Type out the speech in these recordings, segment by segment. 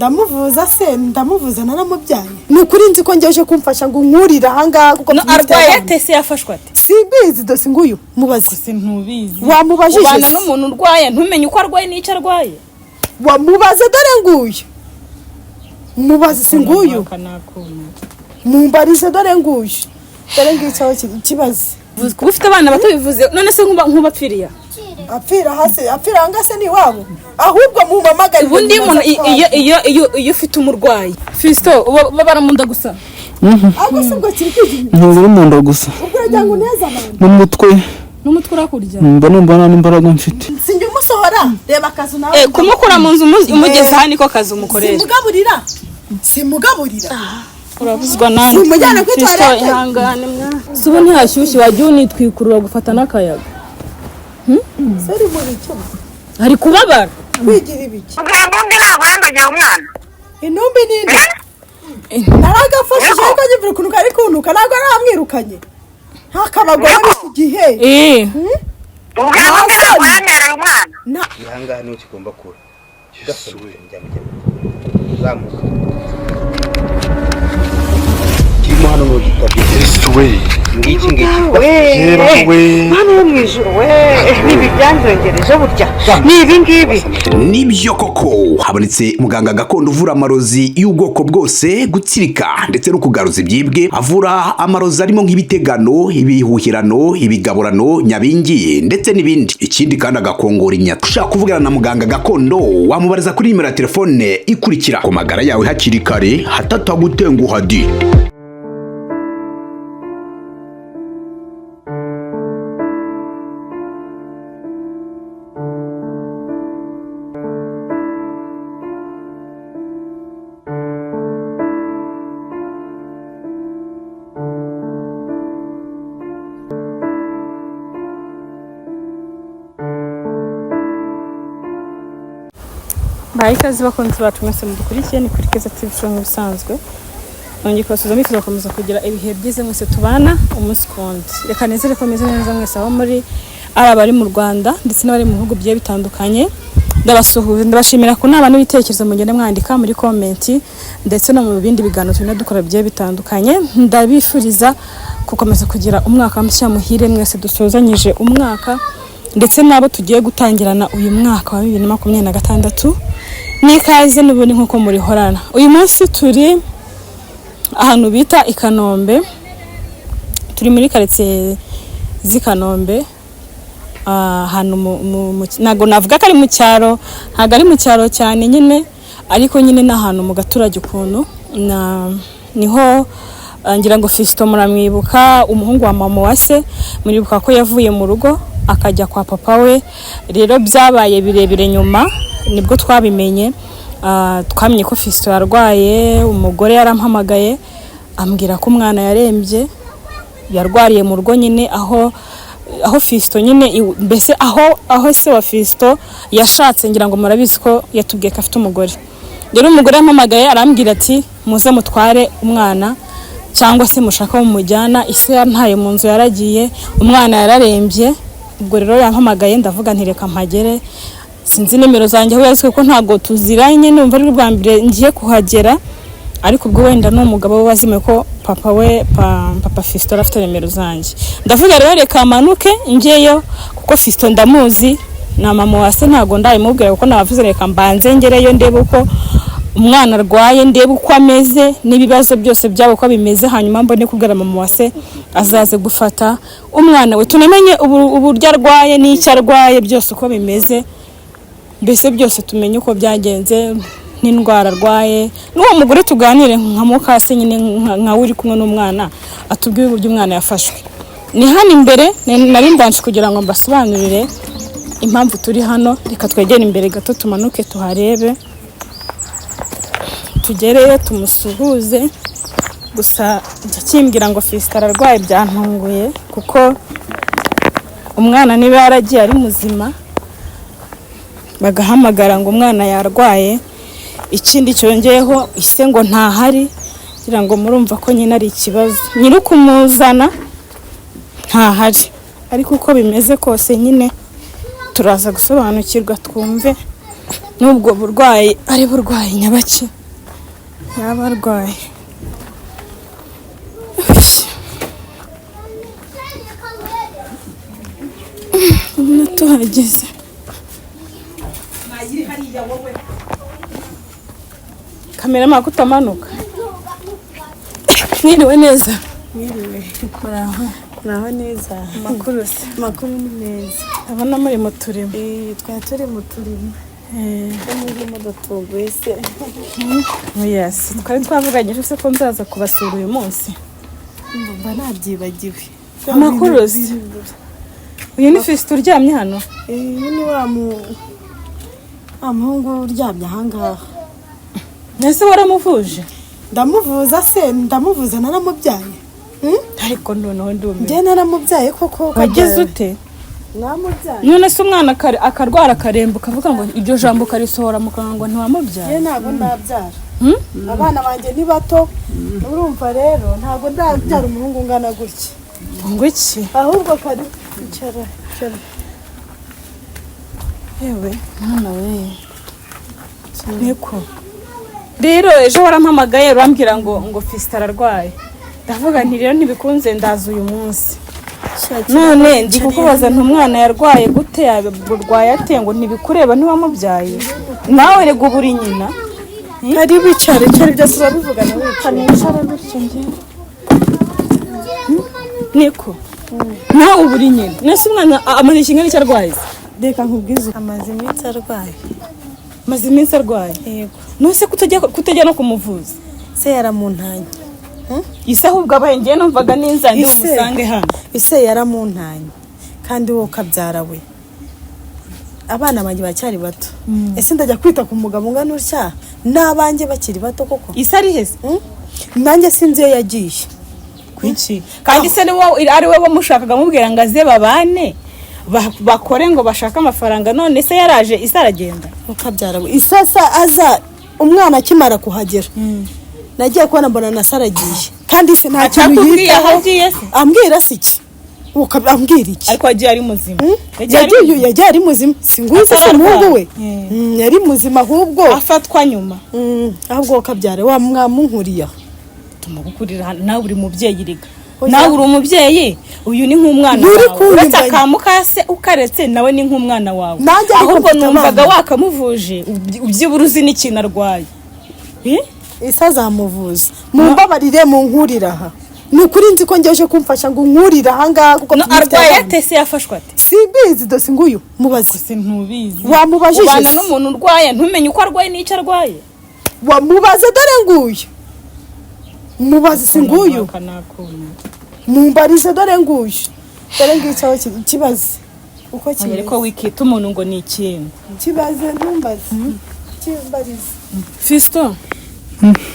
Ndamuvuza se? Ndamuvuza, naramubyaye. Ni ukuri nzi ko ngeje kumfasha ngo nkurire ahangaha kuko No, mfite arwaye abana. ate se? Yafashwe ate? Simbizi, dore nguyu, mubaze. Si ntubizi? Wamubajije Ubana se? n'umuntu urwaye ntumenye uko arwaye n'icyo arwaye? Wamubaze, dore nguyu, mubaze. Si nguyu? Mumbarize, dore nguyu, dore ngicyo aho kibaze. Kuba ufite abana bato bivuze none se nk'ubapfiriya? Apfira hasi, apfira ahangaha se ni iwabo? Ahubwo mumamagare. Ubundi iyo umuntu iyo ufite umurwayi, Fisito, ubabara mu nda gusa? Ahubwo se ubwo kiri kwigira? Ntubura mu nda gusa. Ubwo uragira ngo uneze abantu? N'umutwe. N'umutwe urakurya? Numva nta n'imbaraga mfite. Sinjye umusohora, reba akazu nawe. Eh, kumukura mu nzu umugeza aha niko kazi umukorera? Simugaburira, simugaburira. Urabuzwa nande? Simujyana kuri Fisito, toilette. Ihangane mwana. Si ubu ntihashyushye? Wajya unitwikurura gufata n'akayaga. Seri muri cyo. Ari kubabara. Kwigira ibiki? Ubwo ntabwo yandagiye umwana. Intumbi nini naragafashije, ariko nyumvira ukuntu kari kuntuka. Ntabwo naramwirukanye ntakabagore b'iki gihe. Eh. Ubwo ntabwo yantereye umwana. Ihangaha niho kigomba kuba. Zamuka, kirimo hano mu gitabo. Yesu we! Ngiki ngiki. Yeba we! Mana yo mu ijuru we, nibi byanjongereje burya ni ibi ngibi. Nibyo koko, habonetse muganga gakondo uvura amarozi y'ubwoko bwose, gutsirika ndetse no kugaruza ibyibwe. Avura amarozi arimo nk'ibitegano, ibihuhirano, ibigaburano, nyabingi ndetse n'ibindi. Ikindi kandi agakongora inyata. Ushaka kuvugana na muganga gakondo, wamubariza kuri nimero ya telefone ikurikira. Ku magara yawe hakiri kare hatatagutenguha di. Baha ikaze bakunzi bacu mwese mudukurikiye, ni kuri Keza TV Show nk'ibisanzwe. Nongeye kubasuhuza, mwifuza gukomeza kugira ibihe byiza mwese tubana umunsi ku wundi. Reka nizere ko meze neza mwese aho muri, ari abari mu Rwanda ndetse n'abari mu bihugu bigiye bitandukanye. Ndabasuhuza, ndabashimira ku nama n'ibitekerezo mugenda mwandika muri comment ndetse no mu bindi biganiro tugenda dukora bigiye bitandukanye. Ndabifuriza gukomeza kugira umwaka mushya muhire mwese dusozanyije umwaka ndetse n'abo tugiye gutangirana uyu mwaka wa 2026. N'ikaze n'ubundi nk'uko murihorana. Uyu munsi turi ahantu bita i Kanombe, turi muri karitsiye z'i Kanombe, ahantu ntabwo navuga ko ari mu cyaro, ntabwo ari mu cyaro cyane nyine, ariko nyine ni ahantu mu gaturage ukuntu. Niho ngira ngo Fisito muramwibuka, umuhungu wa mama wa se, muribuka ko yavuye mu rugo akajya kwa papa we. Rero byabaye birebire, nyuma nibwo twabimenye. Twamenye ko Fisito yarwaye. Umugore yarampamagaye ambwira ko umwana yarembye, yarwariye mu rugo nyine aho Fisito nyine mbese aho se wa Fisito yashatse. Ngira ngo murabizi ko yatubwiye ko afite umugore. Rero umugore yampamagaye arambwira ati: "Muze mutware umwana cyangwa se mushaka mumujyana, ise yantaye mu nzu yaragiye, umwana yararembye." Ubwo rero yampamagaye, ndavuga nti reka mpagere. Sinzi nimero zanjye aho yazwi kuko ntabwo tuziranye, numva ari bwa mbere ngiye kuhagera, ariko ubwo wenda ni umugabo we wazimiye ko papa we papa Fisito afite nimero zanjye. Ndavuga rero reka manuke njyeyo kuko Fisito ndamuzi na mama wa se ntabwo ndabimubwira, kuko nabavuze reka mbanze ngereyo ndebe uko umwana arwaye, ndebe uko ameze n'ibibazo byose byabo uko bimeze, hanyuma mbone kubwira mama wa se azaze gufata umwana we, tunamenye uburyo arwaye n'icyo arwaye byose uko bimeze, mbese byose tumenye uko byagenze n'indwara arwaye, n'uwo mugore tuganire nka mukase nyine, nka we uri kumwe n'umwana, atubwire uburyo umwana yafashwe. Ni hano imbere nari mbanje kugira ngo mbasobanurire impamvu turi hano. Reka twegere imbere gato, tumanuke tuharebe, tugereyo tumusuhuze. Gusa njya kimbwira ngo Fisito ararwaye byantunguye, kuko umwana niba yaragiye ari muzima bagahamagara ngo umwana yarwaye, ikindi cyongeyeho ise ngo ntahari, kugira ngo murumva ko nyine ari ikibazo, nyiri kumuzana ntahari. Ariko uko bimeze kose nyine turaza gusobanukirwa twumve. N'ubwo burwayi ari burwayi nyabaki yaba arwaye. Ubona tuhageze. Kamera kutamanuka. Mwiriwe neza. Mwiriwe. Muraho. Muraho neza. Amakuru se? Amakuru ni meza. Ndabona muri mu turimo. Twari turi mu turimo. Murimo dutunguye se. Yes, twari twavuganye se ko nzaza kubasura uyu munsi. Mba nabyibagiwe. Amakuru se? Uyu ni Fiston uryamye hano? Uyu ni wa muhungu uryamye ahangaha. Ese waramuvuje? Ndamuvuza se, ndamuvuza naramubyaye. Ariko noneho ndumiwe. Njye naramubyaye koko. Wagize ute? Namubyaye. None se umwana akarwara akaremba ukavuga ngo iryo jambo ukarisohora mu kanwa ngo ntiwamubyaye? Njye ntabwo ndabyara. Abana banjye ni bato. Urumva rero ntabwo ndabyara umuhungu ungana gutya. Ngo iki? Ahubwo kari icara icara. Yewe mwana we. Niko. Rero ejo warampamagaye urambwira ngo Fiston ararwaye. Ndavuga nti rero ntibikunze ndaza uyu munsi. None ndi kukubaza nti umwana yarwaye gute, yarwaye ate, ngo ntibikureba ntiwamubyaye. Nawe rega uba uri nyina. Kari wicare, icara byose urabivugana wicare. Nicara gutya njye. Niko. Nawe uba uri nyina. Nese umwana amaze ikingana icyo arwaye? Reka nkubwize. Amaze iminsi arwaye. Amaze iminsi arwaye? Yego. None kutajya no kumuvuza? Se yaramuntanye. Ise ahubwo abaye ngiye numvaga ninza ndi bumusange hano. Ise yaramuntanye. Kandi wowe ukabyara we. Abana banjye bacyari bato. Ese ndajya kwita ku mugabo ungana utya n'abanjye bakiri bato koko? Ise ari he se? Nanjye sinzi iyo yagiye. Kuki? Kandi se ari we wamushakaga amubwira ngo aze babane bakore ngo bashake amafaranga, none se yaraje ise aragenda. Ukabyara we. Ise aza umwana akimara kuhagera. Nagiye kubona mbona na saragiye. Kandi se nta kintu yitaho. Ambwira se iki? Ambwira iki? Ariko yagiye ari muzima. Yagiye ari muzima. Singuze se umuhungu we. Yari muzima ahubwo afatwa nyuma. Ahubwo ukabyara wa mwamunkuriye. Tumugukurira nawe uri mubyeyi riga. Nawe uri umubyeyi, uyu ni nk'umwana wawe. Uretse akamukase ukaretse nawe ni nk'umwana wawe. Ahubwo numvaga wakamuvuje ubyibura uzi n'ikintu arwaye. Ise azamuvuza. Mumbabarire munkurira aha. Ni ukuri nzi ko ngeje kumfasha ngo nkurire ahangaha kuko arwaye ate se, yafashwe ate? Simbizi dose nguyu mubaze. Sintubizi. Wamubajije. Ubana n'umuntu urwaye ntumenye uko arwaye n'icyo arwaye. Wamubaze dore nguyu. Mubaze singuyu. Mumbarize dore nguyu. Dore ngicyo kibaze. Uko kimeze. Ariko wikita umuntu ngo ni ikintu. Kibaze ntumbaze. Kimbarize. Fiston.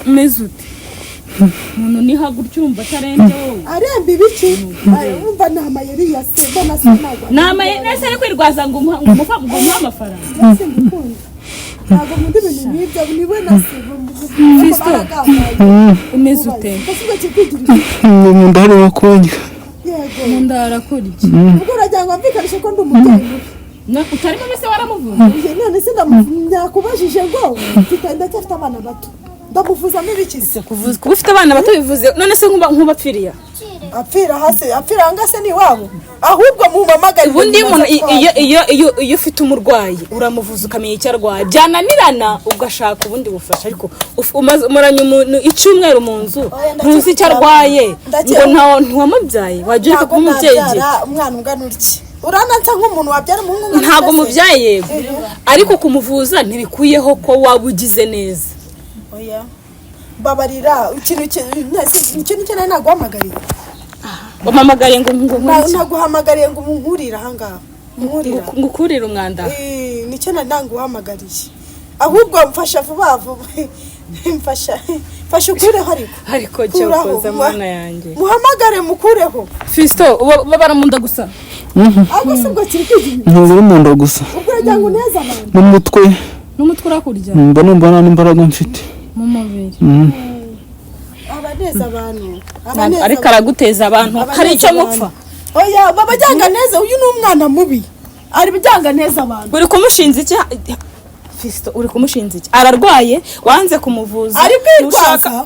Meze ute? Umuntu niha gutyo atarembye wowe. Aremba ibiki? Urumva ni amayeri ya se mbona se ntabwo. Ni amayeri nese ari kwirwaza ngo umuhe amafaranga. Ntabwo nkunda ibintu nk'ibyo niwe na se. Fiston. Umeze ute? Mu nda hari urakurya. Yego. Mu nda harakurya. Ubwo uragira ngo mvikanishe ko ndi umubyeyi mubi. Utarimo mbese waramuvuza? None se ndakubajije ngo ndacyafite abana bato. Ndamuvuzamo ibiki se? Kuvuza kuba ufite abana bato bivuze none se nkuba apfiriya? Apfira hasi, apfira hanga se ni iwabo. Ahubwo mumamagare. Ubundi umuntu iyo ufite umurwayi uramuvuza ukamenya icyo arwaye, byananirana ugashaka ubundi bufasha. Ariko umaranye umuntu icyumweru mu nzu ntuzi icyo arwaye ngo ntiwamubyaye, wajya ureka kuba umubyeyi. Umwana ungana utya uranansa nk'umuntu wabyara umuhungu ungana ntabwo mubyaye yego, ariko kumuvuza ntibikuyeho ko waba ugize neza. Oya babarira ikintu ikintu naguhamagariye. Wampamagariye ngo naguhamagariye ngo munkurire ahangaha. Ngo ukurire umwanda. Nicyo nanguhamagariye. Ahubwo mfasha vuba vuba. Mfasha ukureho ariko. Ariko cyokoza mwana yanjye. Muhamagare mukureho. Fiston ubabara mu nda gusa. Ahubwo se ubwo kiri kwigira. Ntubura mu nda gusa. Ubwo uragira ngo uneze abantu. N'umutwe. N'umutwe urakurya. Mba numva nta n'imbaraga mfite. Mu mubiri. Abaneza abantu. Ariko araguteza abantu. Hari icyo mupfa. Oya baba byanga neza, uyu ni umwana mubi. Ari byanga neza abantu. Uri kumushinza iki? Fiston, uri kumushinja iki? Ararwaye, wanze kumuvuza. Ari kwirwaza. Ntushaka-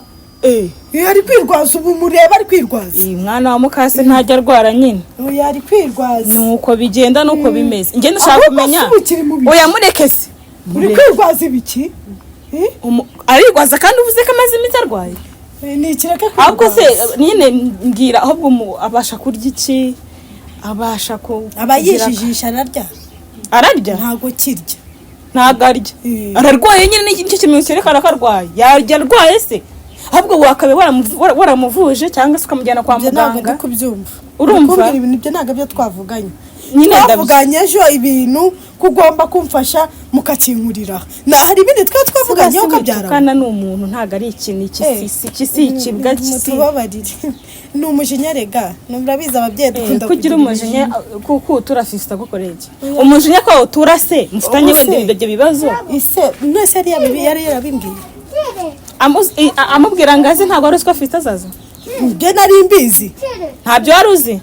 Iyo ari kwirwaza, ubu mureba ari kwirwaza. Iyi mwana wa mukase ntajya arwara nyine. Oya, ari kwirwaza. Nuko bigenda, nuko bimeze. Njye ndashaka Ahubwo kumenya. se ubu kiri mu biki? Oya, mureke se. Uri kwirwaza ibiki? Arirwaza kandi uvuze ko amaze iminsi arwaye. Ni ikireke. Ahubwo se kwirwaza. nyine mbwira, ahubwo abasha kurya iki? Abasha ku Aba yijijisha, ararya. Ararya? Ntabwo kirya. Ntabwo arya. Ararwaye nyine, nicyo kimenyetso cyerekana ko arwaye. Yarya arwaye se? Ahubwo wakabe waramuvuje cyangwa se ukamujyana kwa Ibyo ntabwo ndi muganga. kubyumva. Urumva? Uri kumbwira ibintu, ibyo ntabwo byo twavuganye. Nyine Twavuganye ejo ibintu ko ugomba kumfasha mukakinkurira, na hari ibindi twe twavuganye ukabyara. Tukana ni umuntu, ntabwo ari ikintu iki. Si iki, si ikibwa si. Mutubabarire, ni umujinya rega, murabizi ababyeyi dukunda Kugira kugira umujinya kuko utura. Fiston agukoreye iki? Umujinya ko utura se mufitanye Ubu wenda se- ibyo bibazo? Ise mwese yari yarabimbwiye. Amubwira ngo aze, ntabwo wari uzi ko Fiston azaza? Ibyo nari mbizi. Ntabyo wari uzi.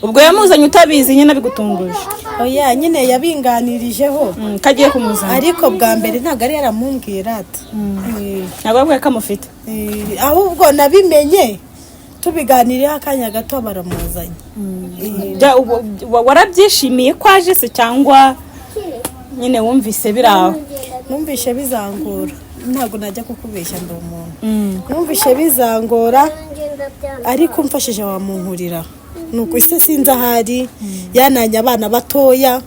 Ubwo yamuzanye utabizi nyine, abigutunguje. Oya nyine, yabinganirijeho. Ko agiye kumuzana. Ariko bwa mbere ntabwo yari yaramumbwira ati Ntabwo yabwiye ko amufite. Ahubwo nabimenye tubiganiriyeho akanya gato baramuzanye. Warabyishimiye ko aje se, cyangwa nyine wumvise biri aho? Numvishe bizangora, ntabwo najya kukubeshya, ndi umuntu. Numvishe bizangora, ariko umfashije wamunkurira. Nuko ise sinzi ahari, yananye abana batoya,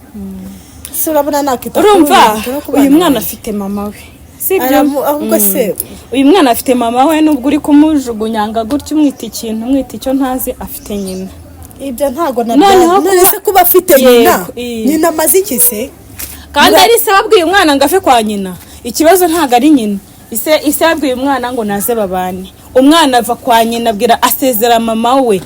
se urabona nakita kuri Urumva, uyu, ku bana uyu mwana banjye. afite mama we, sibyo? Ahubwo se Uyu mwana afite mama we, nubwo uri kumujugunyanga gutya, umwita ikintu, umwita icyo ntazi, afite nyina. Ibyo ntabwo Noneho nabyo. None se kuba afite nyina, Yego, nyina amaze iki se? Kandi ari se wabwiye umwana ngo ave kwa nyina. Ikibazo ntabwo ari nyina. Ise yabwiye umwana ngo naze babane, umwana ava kwa nyina, abwira, asezera mama we,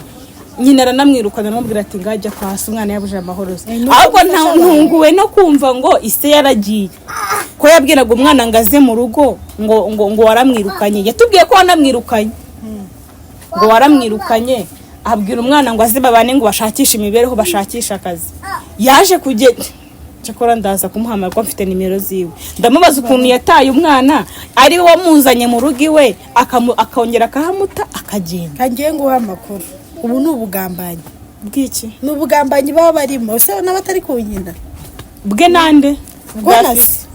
nyina aranamwirukana, aramubwira ati ngajya kwa se. Umwana yabuje amahoro se? Nuko Ahubwo gufasha abantu. ntunguwe no kumva ngo ise yaragiye, ko yabwiraga umwana ngo aze mu rugo, ngo waramwirukanye. Yatubwiye ko wanamwirukanye, ngo waramwirukanye, abwira umwana ngo aze babane, ngo bashakishe imibereho, bashakishe akazi. Yaje kugenda. Cyakora ndaza kumuhamagara ko mfite nimero ziwe, ndamubaza ukuntu yataye umwana ari we wamuzanye mu rugo iwe, akongera akahamuta akagenda. Kangiye nguha amakuru, ubu ni ubugambanyi. Bw'iki? Ni ubugambanyi baba barimo se n'abatari ku nyina. Bwe nande? Bwo na se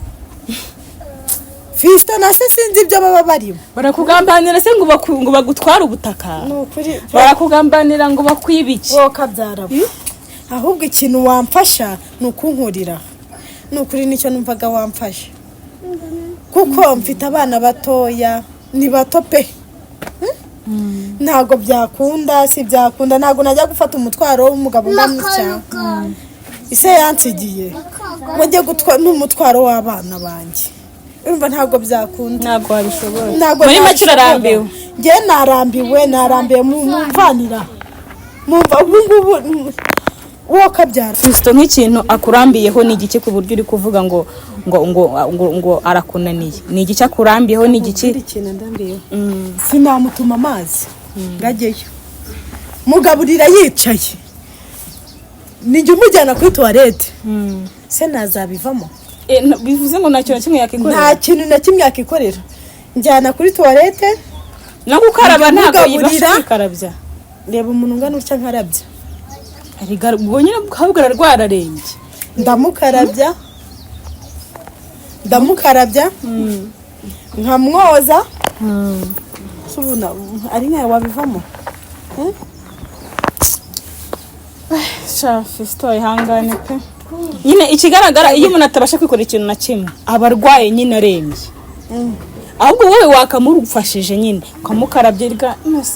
Fiston na se, sinzi ibyo baba barimo. Barakugambanira se ngo ngo bagutware ubutaka? Ni ukuri. Barakugambanira ngo bakwibe iki? Wowe kabyara we. Ahubwo ikintu wamfasha ni ukunkurira, ni ukuri nicyo numvaga wamfasha, kuko mfite abana batoya, ni bato pe. Ntabwo byakunda, si byakunda, ntabwo najya gufata umutwaro w'umugabo ungana utya ise yansigiye ngo njye gutwa n'umutwaro w'abana banjye. Urumva ntabwo byakunda. Ntabwo wabishobora. Ntabwo Muri make nabishobora. urarambiwe. Njye narambiwe, narambiwe, mumvanira mumva ubu ngubu uwo kabyara. Fiston, nk'ikintu akurambiyeho ni igiki, ku buryo uri kuvuga ngo arakunaniye? Ni igiki akurambiyeho, ni igiki? Ikintu ndambiyeho, sinamutuma amazi ngo ajyeyo, mugaburira yicaye, nijya umujyana kuri toilette se nazabivamo? Bivuze ngo nta kintu na kimwe yakikorera? Nta kintu na kimwe yakikorera. Njyana kuri toilette. No gukaraba ntabwo Mugaburira. yibasha kwikarabya? Reba umuntu ungana utya nkarabya. Arega, ubwo nyine ahubwo ararwara, arembye. Ndamukarabya, ndamukarabya, nkamwoza. Se ubu ari nkawe wabivamo? Sha Fiston, ihangane pe. Nyine ikigaragara, iyo umuntu atabasha kwikorera ikintu na kimwe, aba arwaye nyine, arembye. Ahubwo wowe wakamurufashije nyine ukamukarabya. Rega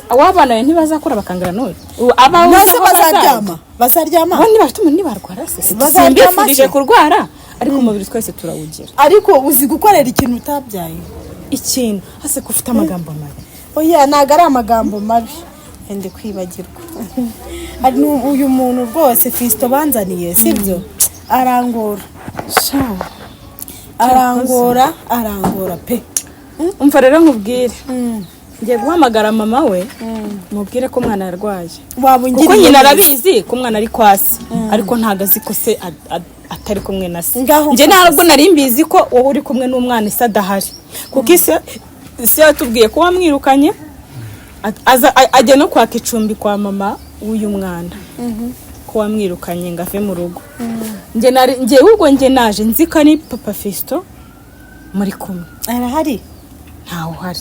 wabana bawe ntibazakura bakangana n'uyu. Ubu abawe Nase aho bazajya. Bazaryama, bazaryama. Abo ntibafite umuntu, ntibarwara se? Bazaryama Simbifurije se? kurwara, ariko umubiri twese turawugira. Ariko uzi gukorera ikintu utabyaye? Ikintu hase ko ufite amagambo mabi. Oya, ntabwo ari amagambo mabi, ende kwibagirwa. Hari uyu muntu rwose Fiston banzaniye, sibyo, arangora. Sha. Arangora, arangora pe. Umva rero nkubwire, ngiye guhamagara mama we, mubwire ko umwana yarwaye. Waba Kuko ungiriye nyina neza. arabizi ko umwana ari kwasi, ariko ntabwo azi ko se utari kumwe na se. Ngaho Njye mfasha ntabwo se. nari mbizi ko wowe uri kumwe n'umwana ise adahari, kuko ise yatubwiye ko wamwirukanye, aza ajya no kwaka icumbi kwa mama w'uyu mwana, ko wamwirukanye ngo ave mu rugo. Njye nari njyewe ubwo njye naje nzi ko ari papa Fiston muri kumwe. Arahari. Ntawe uhari.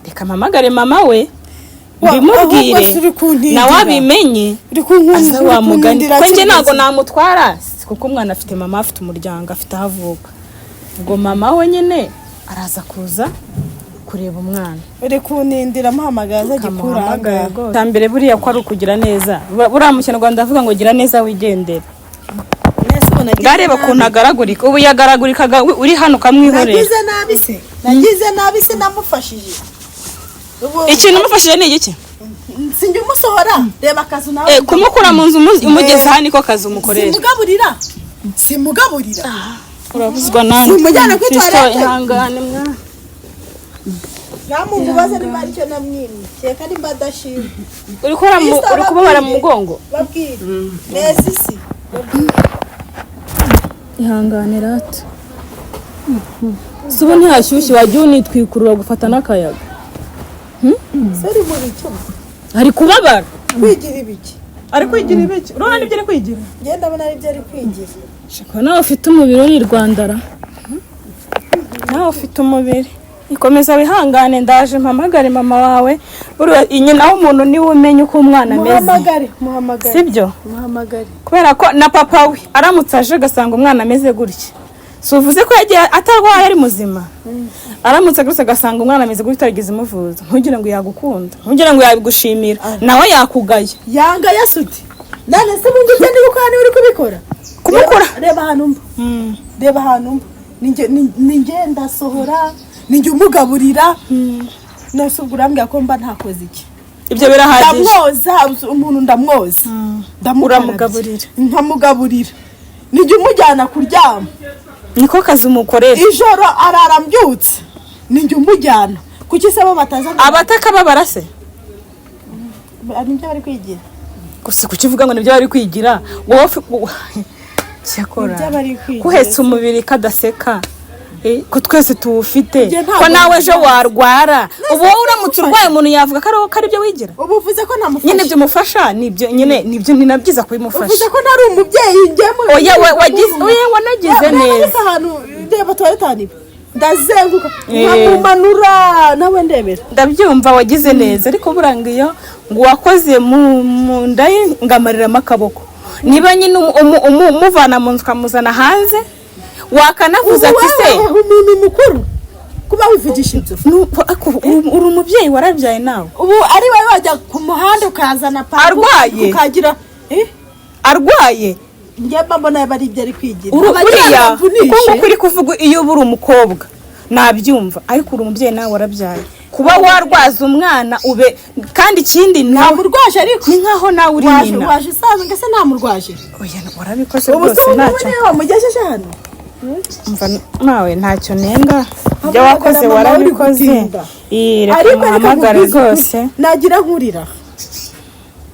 Reka mpamagare mama we Ahubwo mbimubwire se uri kuntindira. nawe abimenye, Uri kunkundira, aza uri wa mugani kuntindira ko njye kigeze. ntabwo namutwara, kuko umwana afite mama, afite umuryango, afite aho avuka. Ubwo mama we nyine araza kuza kureba umwana. Uri kuntindira, muhamagara azajya ikura Kamuhamagara ahangaha. rwose. Icya mbere buriya ko ari ukugira neza. Buriya mu Kinyarwanda avuga ngo gira neza wigendere. Nese ubu nagize Ngareba nabi. ukuntu agaragurika, ubu yagaragurikaga uri hano ukamwihorera. Nagize nabi se? Nagize nabi se? Namufashije ubu. Ikintu umufashije ni igiki? Sinjye umusohora, reba akazu nawe. Kumukura mu nzu umugeza aha niko kazi umukorera. Simugaburira, simugaburira. Urabuzwa nande? Simujyana kuri Fiston, toilette. ihangane mwana. Ntamubaze niba aricyo namwimye, kereka nimba adashima. Uri kubara Fiston, uri kubabara mu babwire. mugongo. Babwire neza isi. Ihangane rata. Si ubu ntihashyushye, wajya unitwikurura gufata n'akayaga. Seri muri cyo. Ari kubabara. Kwigira ibiki? Ari kwigira ibiki? Urabona nibyo ari kwigira? Ngenda ndabona aribyo ari kwigira. Shaka nawe ufite umubiri urirwandara, nawe ufite umubiri, ikomeza wihangane, ndaje mpamagare mama wawe. Buriya nyina w'umuntu niwe umenya uko umwana ameze. Muhamagare, muhamagare. Sibyo? Muhamagare. Kubera ko na papa we aramutse aje agasanga umwana ameze gutya, si uvuze ko yagiye atarwaye ari muzima, aramutse agarutse agasanga umwana ameze gutya utarigeze umuvuza, ntugire ngo yagukunda, ntugire ngo yabigushimira, nawe yakugaya. Yanga yasuti none se ubu ngibyo ndi gukora niba uri kubikora? Kumukura? Reba ahantu mba, reba ahantu mba. Ninjye ndasohora, ninjye umugaburira. None ubwo urambwira ko mba ntakoze iki? Ibyo birahagije. Ndamwoza, umuntu ndamwoza, ndamukarabya. Uramugaburira. Nkamugaburira, ninjye umujyana kuryama. Niko kazi umukorera. Ijoro arara mbyutse, ninjye umujyana. Kuki se bo bataza? Abatakababara se? Nibyo bari kwigira. Gusa kukivuga ngo nibyo bari kwigira, wowe cyakora Nibyo bari kwigira. kuhetse umubiri kadaseka, ko twese tuwufite, Njye ntabwo ko nawe ejo nabyanze. warwara, ubu wowe uramutse urwaye umuntu yavuga ko ari ibyo wigira. Ubu uvuze ko ntamufasha. Nyine ibyo umufasha nibyo nyine, nibyo ni na byiza kubimufasha. Uvuze ko ntari umubyeyi njye Oya, wagize, oya, wanagize neza. Ariko ahantu reba tuwarete hano ibi ndazenguka nkamumanura nawe ndebera. Ndabyumva, wagize neza, ariko buranga iyo ngo uwakoze mu nda ye ngo amariramo akaboko, niba nyine umuvana mu nzu ukamuzana hanze, wakanavuze Ubu ati se wewe umuntu mukuru kuba wivugisha ibyo? Uri umubyeyi, warabyaye nawe. Ubu ari wowe wajya ku muhanda ukazana pampu Arwaye? ukagira Arwaye. Njye mba mbona ari ibyo ari kwigira. Buriya Abagira uko ngo nguko uri kuvuga, iyo uba uri umukobwa nabyumva, ariko uri umubyeyi nawe warabyaye, kuba warwaza umwana ube kandi ikindi nawe Ntamurwaje ariko. Ni nkaho nawe uri Waje nyina. waje usanzwe se ntamurwaje? Oya, warabikoze Ubu se rwose ubu ntacyo. niwe wamugejeje hano? Umva, nawe ntacyo nenga ibyo Hamagara wakoze mama uri warabikoze. gutinda. Ii, reka Ariko reka muhamagare nkubwize ukuri, rwose. Nagira nkurira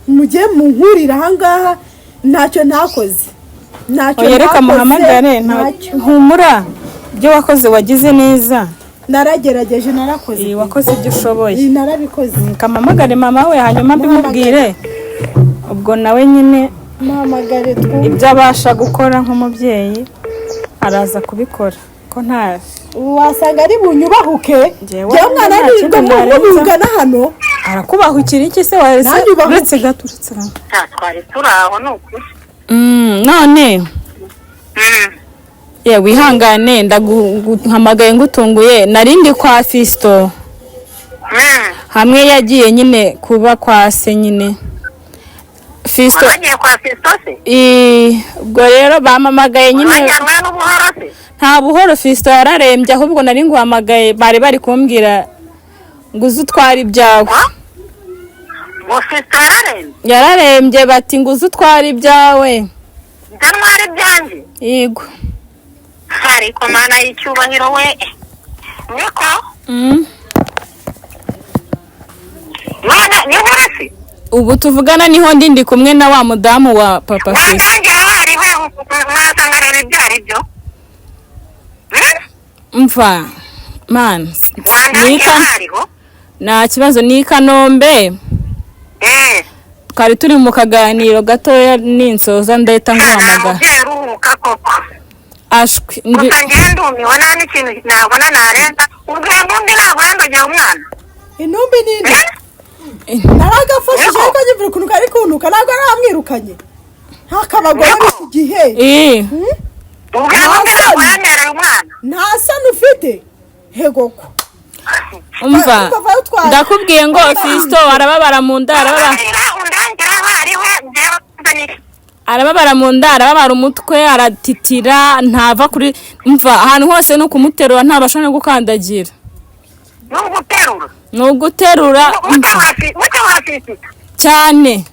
mujye munkurira ahangaha, ntacyo ntakoze, ntacyo Oya, reka ntakoze, muhamagare ntacyo. Humura, ibyo wakoze wagize neza. Naragerageje, narakoze. Ii, wakoze ibyo ushoboye. Ii, narabikoze. Kamamagare mama we hanyuma mbimubwire, ubwo nawe nyine Muhamagare twumve. ibyo abasha gukora nk'umubyeyi araza kubikora, ko nta Ubu wasanga ari bunyubahuke. Njyewe Njyewe umwana nta nirirwa kindi narenza. mubungana hano. Arakubahukira iki se waretse? Nanyubahuke. Uretse gato, uretse gato. Twari turi aho ni ukuri. None ye wihangane, ndaguhamagaye ngutunguye, narindi kwa Fiston hamwe yagiye nyine kuba kwa se nyine Fiston. Wagiye kwa Fiston se? Ubwo rero bampamagaye nyine. Wajyanwe n'ubuhoro se? Nta buhoro, Fiston yararembye, ahubwo nari nguhamagaye bari bari kumbwira ngo uze utware ibyawe. Ngo Fiston yararembye? Yararembye, bati ngo uze utware ibyawe. Ndanwara ibyanjye? Yego. Ariko Mana y'icyubahiro we, niko none niho uri se? Ubu tuvugana niho ndi kumwe na wa mudamu wa papa Fiston. Wandangira aho ari we. Mva man, Wandangira hariho. Nta kibazo, ni i Kanombe. Twari turi mu kaganiro gatoya, ninsoza ndahita Nta nguhamagara. mubyeyi uruhuka koko. Ashwi Gusa njyewe ndumiwe, nta n'ikintu nabona narenza ubwo ntumbi, ntabwo yandagiye umwana. Intumbi ninde? Naragafashije, ariko nyumvira ukuntu kari kuntuka. Ntabwo aramwirukanye ntakabagore b'iki gihe. Ubwo ntumbi ntabwo yantereye umwana. Nta soni ufite, hegoko. Umva, ndakubwiye ngo Fisito arababara mu nda, arababara. Undangira hariho njyewe nzanye. Arababara mu nda, arababara umutwe, aratitira, ntava kuri, mva, ahantu hose ni ukumuterura, ntabasha no gukandagira. Ni uguterura. Ni uguterura, umva. Muterura Fisito. Cyane,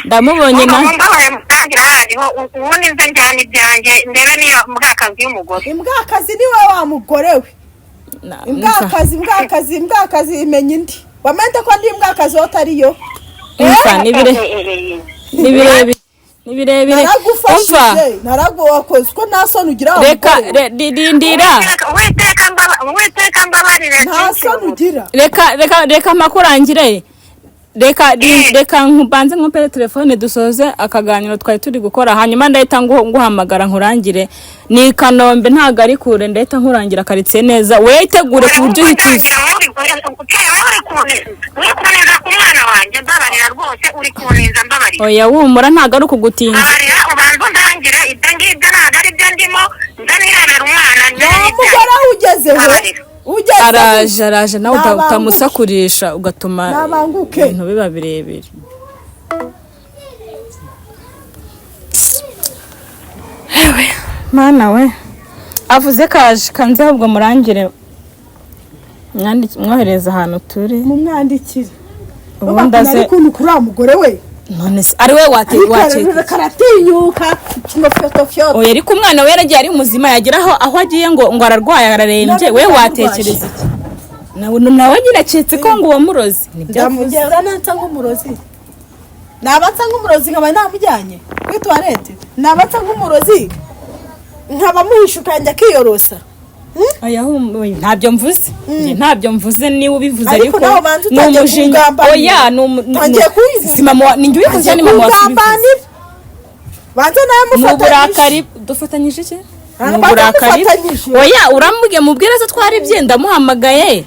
ndamubonye na Mbabaye, mutangira hariho, ubundi nze njyana ibyanjye, ndebe niyo mbwakazi y'umugore. Imbwakazi ni wowe wa mugore we. Imbwakazi, imbwakazi, imbwakazi imenya indi. Wamenye ko ndi imbwakazi wowe utariyo. Umva, ni birebire, ni birebire, umva. Naragufashije, naraguwakoze ko nta soni ugira wa Reka mugore we. rindira. Uwiteka mbabarire. Nta soni ugira. Reka, reka, reka mpakurangire, reka reka nkubanze nkupere telefone, dusoze akaganiro twari turi gukora, hanyuma ndahita nguhamagara nkurangire. Ni i Kanombe, ntabwo ari kure, ndahita nkurangira karitsiye neza, wetegure ku buryo uhita uza. Uri kuneza ku mwana wanjye, mbabarira rwose, uri kuneza, mbabarira. Oya, wumura, ntabwo ari ukugutinza. Mbabarira, ubanza undangire, ibyo ngibyo ntabwo ari byo ndimo, nza nirebera umwana. Mugore we, ugezeho, ugezeho. Araje, araje nawe Nabanguke. utamusakurisha ugatuma Nabanguke. ibintu biba birebire. Ewe mana we, avuze kaje kanze, ahubwo murangire, mwohereze ahantu turi. Mumwandikire. Ubundi aze. Ari kuntu kuri wa mugore we. None se ari we wate Ariko wakeka? karatinyuka ngo fyoto fyoto. Oya, ariko umwana we yaragiye ari muzima, yagera aho agiye ngo ararwaye, ararembye. We watekereza iki? Nawe nyine acitse ko ngo uwamurozi nibyo avuze. Ndamugera nansa nk'umurozi, naba nsa nk'umurozi nkaba namujyanye kuri toilette, naba nsa nk'umurozi nkaba muhisha ukanjya akiyorosa. Oya, oya, ntabyo mvuze. Njye ntabyo mvuze, niba ubivuze. Ariko Ariko nawe ubanza ni utangiye umujinya. kungambanira. Oya, ni Utangiye si mama ni njye ubikoze, ni mama wasubivuze. Kungambanira, banza nawe Ni mufatanyije. uburakari dufatanyije iki? Ni Banza uburakari. mufatanyije. Oya, uramubwiye, mubwire se twara ibye, ndamuhamagaye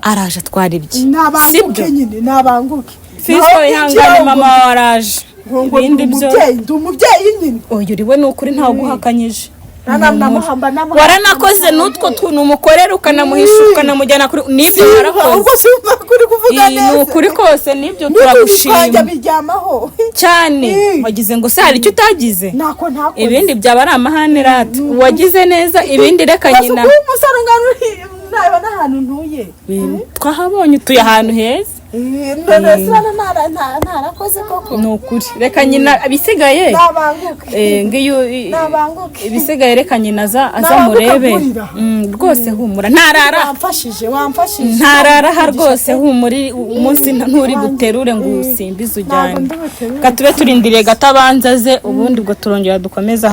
araje atwara ibye. Nabanguke. Sibyo? Nyine nabanguke. Fisco, Nawe ihangane, winjira mama wawe araje. ngo Ibindi ndi byo umubyeyi, ndi umubyeyi nyine. Oya, uri we, ni ukuri ntawe uguhakanyije. Namuhamba, namuhamba. Waranakoze n'utwo tuntu umukorera, ukanamuhisha, ukanamujyana kuri n'ibyo. Simba, Warakoze. ubwo simba kuri kuvuga Iyi, neza. ni ukuri kose n'ibyo. N'utundi Turagushima. twanjye biryamaho. Cyane. Wagize ngo se hari icyo utagize? Ntako ntakoze. Ibindi byaba ari amahane rata, wagize neza, ibindi reka Basi nyina. kuba umusore ungana uri nabona ahantu ntuye. Twahabonye, utuye ahantu heza. None se ntarakoze koko? Ni ukuri, reka nyina ibisigaye. Nabanguke. Ngiyo Nabanguke. ibisigaye, reka nyina aza Nabanguke. murebe. Agurira. Rwose humura, ntarara. Wamfashije, wamfashije. Ntarara ha rwose, humura, umunsi nturi buterure ngo usimbize ujyane. Ntabwo ndibuterure. Reka tube turindiriye gato abanza aze, ubundi ubwo turongera dukomeze.